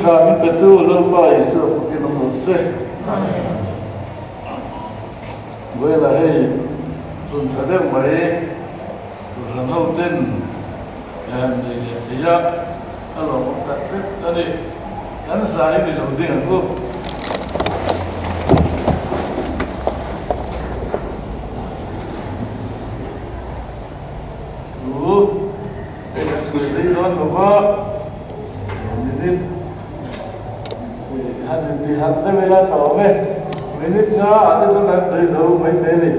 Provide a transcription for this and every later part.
tha min petu Lalpa Isua fakin awm rawh se. Vawilah hei hun tha deuh mai Kohhran ho ten ka han nei leh thei a, a lawmawm tak zet a ni. Kan zai ni lo ding ang u. Thu hei kan sawi rei dawn lo va, minute han inti han deuh ila tha awm e. Minute nga ah te chuan kan sawi zo maithei a ni.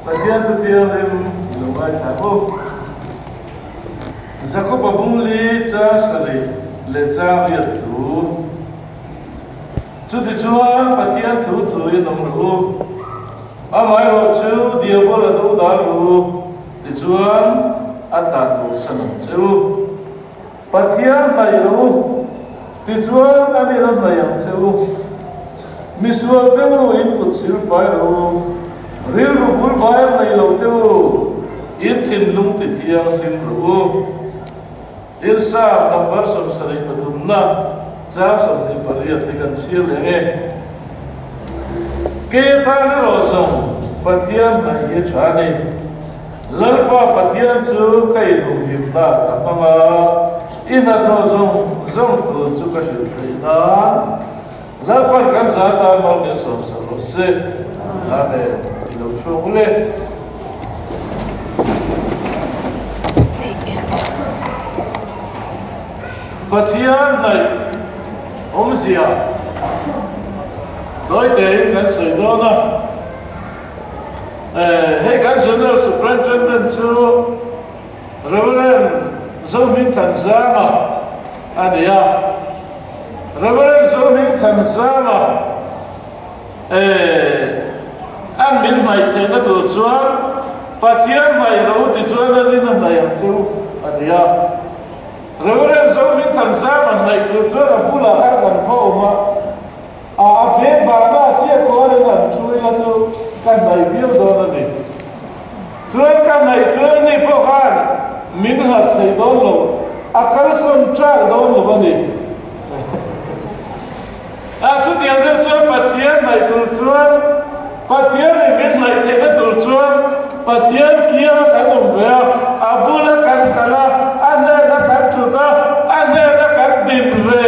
Pathian chu thianghlim i lo ngaithla bawk. Jakoba bungli chang sarih leh chang riat thu. Chutichuan Pathian thu thuin awm rawh u. Amaherawh chu Diabol a do dan rawh u, tichuan a tlan bosan ang che u. Pathian hnaih rawh u, tichuan a nin a hnaih ang che u. Misual te u, in kut sil fai rawh u, rilru bul vai a hnaih lo te u, in thinlung ti thianghlim rawh u. Ilsa number 73 na chang 28 hi kan chhiar leh nge? Ke tan erawh zawng Pathian hnaih hi a tha a ni. Lalpa Pathian chu ka inhumhimna ka hmang a, i hnathawh zawng zawng tur chu ka hrilh theih nan Lalpa'n kan za tan mal min sawmsak rawh se. Amen. I lo chhuak ule. Pathian hnaih awmzia tawi tein kan sawi dawn a. Hei kan General Superintendent chu Rev. Zohmingthanzama a ni a. Rev. Zohmingthanzama an min hnaih theihna tur chuan Pathian hnaih lo ti chuan a rin a hnaih ang che u a ti a. Rev. Zohmingthanzama hnaih tur chuan a bulah khan kan va awm a. A a beng vana chiah kualin an thu ila chu ka hnaih viau dawn a ni. Chuan ka hnaih chuan ani pawh khan min nghat thei dawn lo, a kalsawn ṭak dawn lo a ni. A chutiang deuh chuan Pathian hnaih tur chuan, Pathianin min hnaih theihna tur chuan Pathian kianga kan awm ve a, a bula kan kal a, a hnena kan thut a, a hnena kan din ve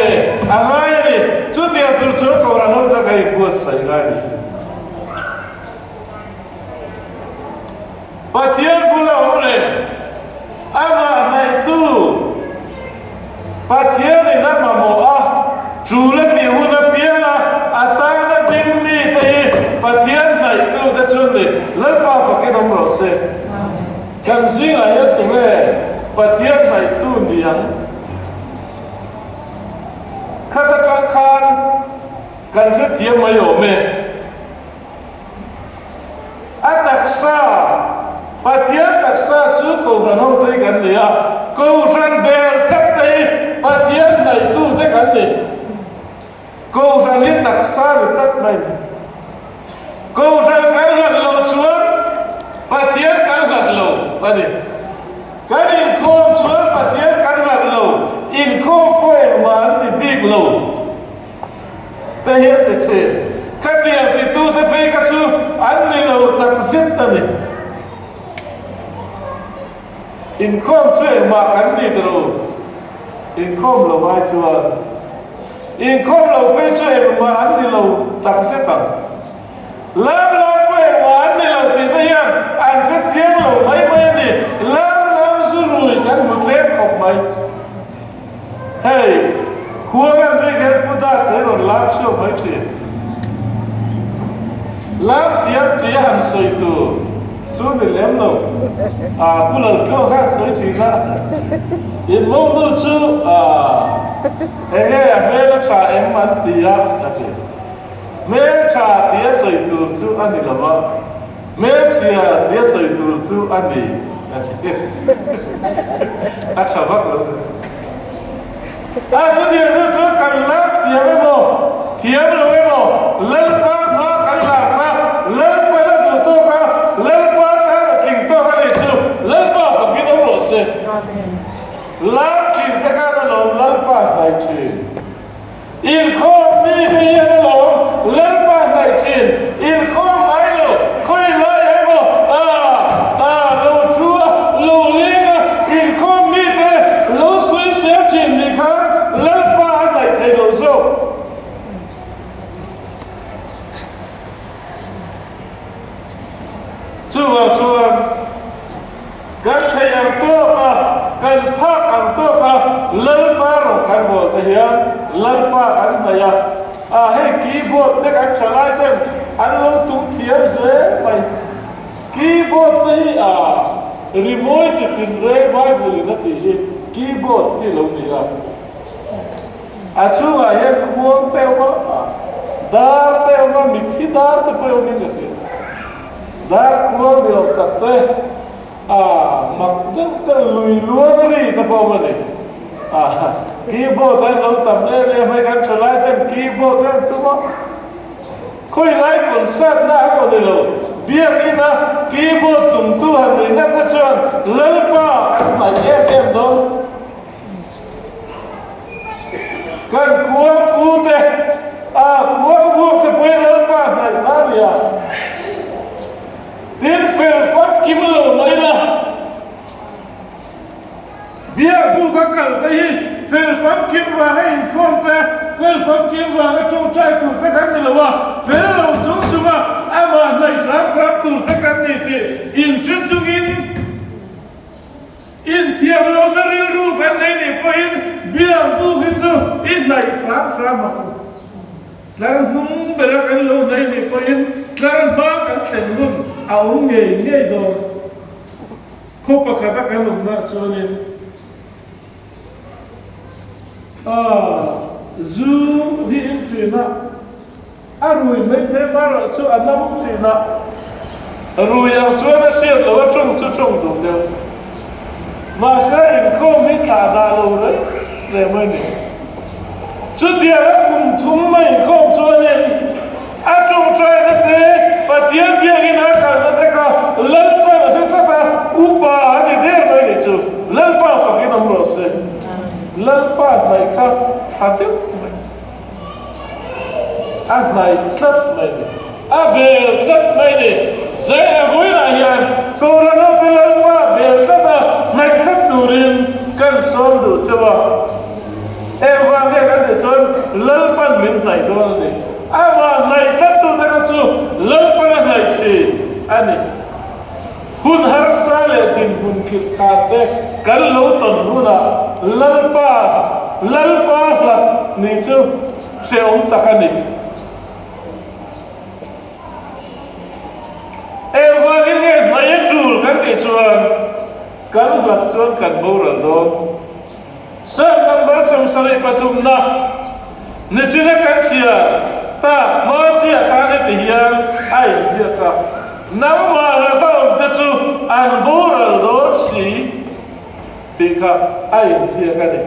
a ngai a ni. Chutiang tur chuan Kohhran ho tak a inbuatsaih ngai a ni si. Pathian bula awm reng, amah hnaihtu Pathianin a mamawh a, tul a tih hun apianga a tana ding mite hi Pathian hnaihtute chu an ni. Lalpa fakin awm rawh se. Kan zingah hian tunge Pathian hnaihtu ni ang? Khata kang khan kan hrethiam mai awm e. A taksa, Pathian taksa chu Kohhran ho te hi kan ni a, Kohhran bel khat te hi Pathian hnaihtu te kan ni. Kohhran hi taksa ri tlat mai ni. Kohhran kan nghat lo chuan Pathian kan nghat lo a ni. Kan inkhawm chuan Pathian kan nghat lo, inkhawm pawh engmah an ti bik lo. Te hi a ti thin. Ka tiang titute phei kha chu an ni lo tak zet a ni. Inkhawm chu engmah kan ni ta lo. Inkhawm lo ai chuan inkhawm lo phei chu engmah an ni lo tak zet ang. Lam lam pawh engmah an ni lo tih te hian an hre chiang lo mai mai a ni. Lam lam zu rui kan hmu tlem khawp mai. Hei, khua kan bik hian Pu Das hi rawn lam chhuak mai thin. Lam thiam tih a han sawi tur chu ni lem lo. A Pu Laltluang khan sawi thin a, in mawngnu chu enge a hmel a tha em an ti a, a ti. Hmel tha tih a sawi tur chu a ni lo a. Hmelchhia tia sawi tur chu a ni a ti. A tha vak lo. A chutiang deuh chuan kan lak thiam emaw, thiam lo emaw, Lalpa hma kan lak a, Lalpa la duh tawk a, Lalpa tan a tling tawk a nih chu Lalpa fakin awm rawh se. Lak thin te khan alawm Lalpa. hnaih thin. Inkhawm mi te hian alawm Lalpa hnaih thin. Inkhawm ngai lo, khawi lai emaw a lo thu a, lo leng a, inkhawm mi te lo sawisel thin nih khan Lalpa a hnaih thei lo zawk. Chuvang chuan kan theih ang tawka, kan phak ang tawka Lalpa rawn kan bawl te hian Lalpa kan hnaih a, ah hei keyboard te kan tha lai ten an lo tum thiam zel mai. Keyboard te hi ah rimawi chi tinreng Bible in a tih hi keyboard hi lo ni a. A chungah hian khuang te awm a, dar te awm a, mitthi dar te pawh awmin ka hria. Dar khuang ni lo tak te, a mak deuh deuh lui luang ri te pawh awm a ni. A keyboard a lo tam em em hei kan tha lai ten keyboard a en tum a, khawi lai concert na a pawh ni lo, biakin a keyboard tumtu han nih ngat na chuan Lalpa an hnaih em em dawn. Kan khua pute a khua vuak te pawhin Lalpa hnaih na a ni a. Tin fel fak kim lo mai la. Biak buk a kal te hi fel famkim vanga inkhawm te, fel famkim vanga tawngtai tur te kan ni lo a, fel lo chung chunga amah hnaih hram hram tur te kan ni tih inhre chungin, Inthiam lohna rilru kan nei nih pawhin biak buk hi chu i hnaih hram hram ang u. Tlar hnung bera kan lo hnaih nih pawhin tlar hma kan thlen hun a awm ngei ngei dawn. Khaw pakhata kan awmnah chuanin a zu hi in thin a. A rui mai thei erawh chu a nam thin a, rui ang chuan a hriat loh a tawng chu tawng duh deuh. Mahse inkhawm hi thlah dah lo reng reng mai ni. Chutiang a kum thum mai inkhawm chuanin a tawngtaina te, Pathian biakin a kalna te kha Lalpa a hre tlat a, upa a ni der mai ni chu. Lalpa fakin awm rawh se. Lalpa hnaih kha tha deuh mai. A hnaih tlat mai ni. A bel tlat mai ni. Zai a vawilah hian Kohhran ho te Lalpa bel tlat a hnaih tlat turin kan sawm duh cheu a. Engvang nge kan tih chuan Lalpan min hnaih dawn a ni. Amah hnaih tlat tu te kha chu Lalpan a hnaih thin a ni. Hun harsa leh dinhmun khirh khan te kan lo tawn hunah Lalpa, Lalpa hlat nih chu hrehawm tak a ni. Engvangin nge hmai a tul kan tih chuan kan hlat chuan kan boral dawn. Salm number 73 na nichina kan chhiar tak hma chiah khan heti hian a inziak a, Nangmah hlata awmte chu an boral dawn si tih kha a inziak a ni.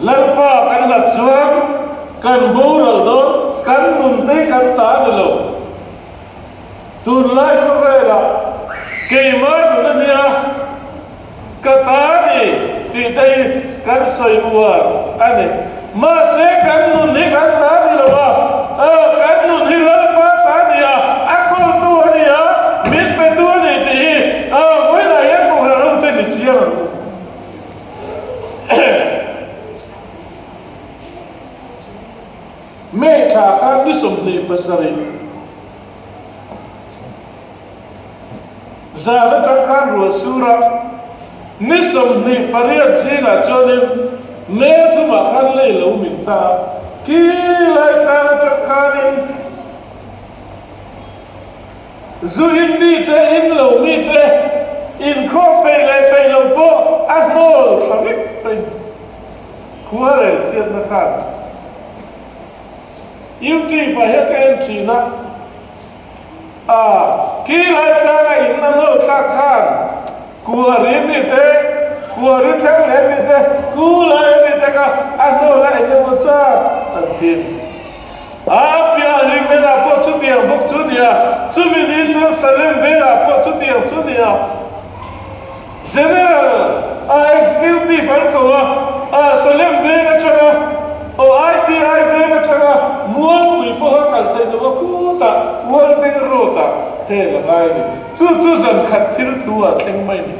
Lalpa kan hlat chuan kan boral dawn, kan nunte hi kan ta a ni lo. Tunlai khawvelah keimah nun a nia, ka ta ni tih te hi kan sawi uar a ni. Mahse kan nun hi kan ta ni lo a, kan nun hi Lalpa ta a ni a, a kawltu a ni a, min petu a ni tih hi vawiinah hian Kohhran hote ni chiang ang u. May thla khan ni 27 zan atang khan ruah sur a, ni 28 zingah chuanin May thumah khan lei lo min ta a, khi lai tlang atang khanin zu in mite, in lo mite inkhawm peih leh peih lo pawh a hnawl thla vek mai. Khuarel chhiatna khan YouTube ah hian ka en thin a, a khi lai tlanga in a hnawl thlak khan kuari mi te, kuari thleng leh mi te, ku lai mi te kha a hnawl a eng emaw zat an thin. A piah hlimmen ah pawh chutiang bawk chu nia, chumi ni chuan Salem velah pawh chutiang chu nia. General a executive an ko a. A, Salem veng atanga, aw ITI veng atanga Mualpui pawha kal theih loh a khutah Worldbank Road-ah hel a ngai a ni. Chu chu zan khat thil thu ah thleng mai a ni.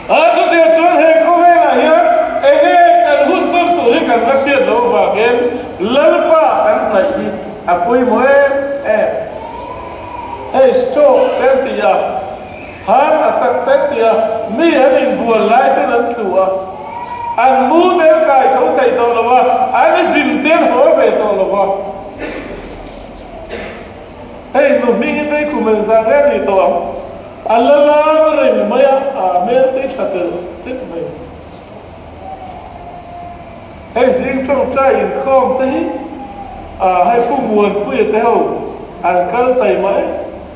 A, chutiang chuan he khawvelah hian enge kan hun tawn tur hi kan la hriat loh avangin Lalpa kan hnaih hi a pawimawh em em. Hei stroke te an ti a, heart attack te an ti a, mi an inbual lai ten an tlu a, an mu te an kai tho thei tawh lo a, an zin te an haw ve tawh lo va. Hei nu hming hi tei kum engzah nge a nih tawh ang? A la lam reng mai a, a hmel tei tha tel tet mai. Hei zing tawngtai inkhawm te hi a hei Pu Muanpuia te ho an kal taima em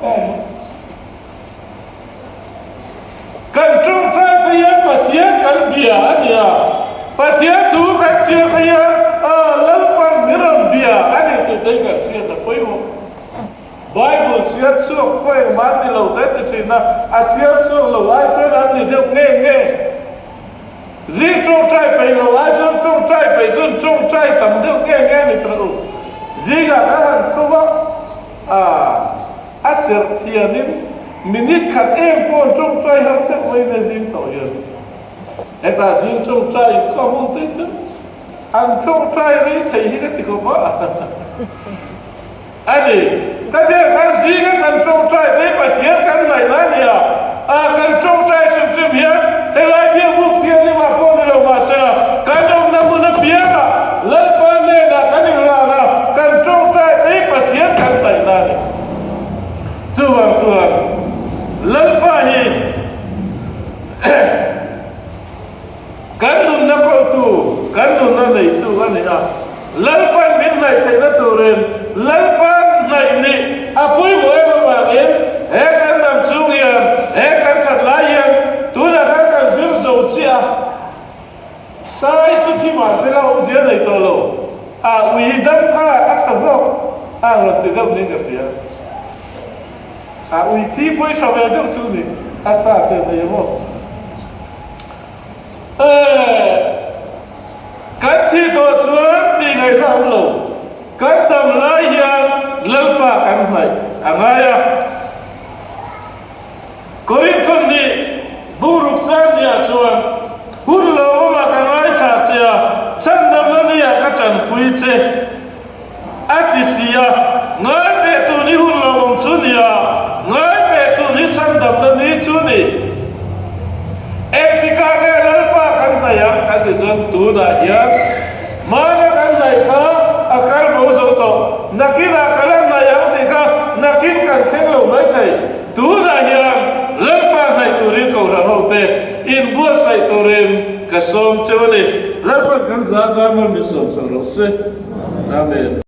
em a. Kan tawngtai te hian Pathian kan bia a nia, Pathian thu kan chhiar te hian a Lalpan min rawn bia a ni tih te hi kan hriat a pawimawh. Bible chhiar chhuak pawh engmah an ni lo te ti thin a, a chhiar chhuak lo ai chuan an ni deuh nge nge. Zing tawngtai peih lo ai chuan tawngtai peih chuan tawngtai tam deuh nge nge ni tawh u. Zingah kan han thu a, ah a serh thianin minute khat em pawh an tawngtai har deuh mai nia zing tawh hian. Hetah zing tawngtai inkhawm hun te chu an tawngtai rei thei hi ka ti khawp a. A ni, ka der khan zinga kan tawngtai te Pathian kan ngaih lai nia, a kan tawngtai hrim hrim hian helai biakbuk thianghlimah pawh ni lo mahsela kan awmna hmun apiangah Lalpa hnenah kan inlan a, kan tawngtai te Pathian kan ngaih na a ni. Chuvang chuan Lalpa hi Kan nunna kawltu, kan nunna neitu a ni a. Lalpan min hnaih theihna turin Lalpan hnaih nih a pawimawh em avangin he kan dam chung hian, he kan that lai hian tunah khan kan zir zo chiah a. Sai chu thi mahse la awmzia nei tawh lo. A ui dam kha a tha zawk a rawn ti deuh niin ka hria. A ui thi pawi tha ve deuh chu ni, a sa te nei a maw? Ehh, kan thih tawh chuan tih ngaihna awm lo. Kan dam lai hian Lalpa kan hnaih a ngai a. Korinthon nih bungruk chan niah chuan hun lo awmah ka ngaithla che a, chhandamna niah ka tanpui che. A ti si a, Ngai teh tun i hun lo awm chu ni a, ngai teh tun i chhandamna ni chu ni. Engtikah nge Lalpa kan hnaih ang? Kan ti chuan tunah hian hmana kan hnaih kha a kal bo zo tawh, nakinah ka la hnaih ang tih kha nakin kan thleng lo mai thei. Tunah hian Lalpa hnaih turin Kohhran hote inbuatsaih turin ka sawm cheu a ni. Lalpan kan zah tan mal min sawm sak rawh se. Amen.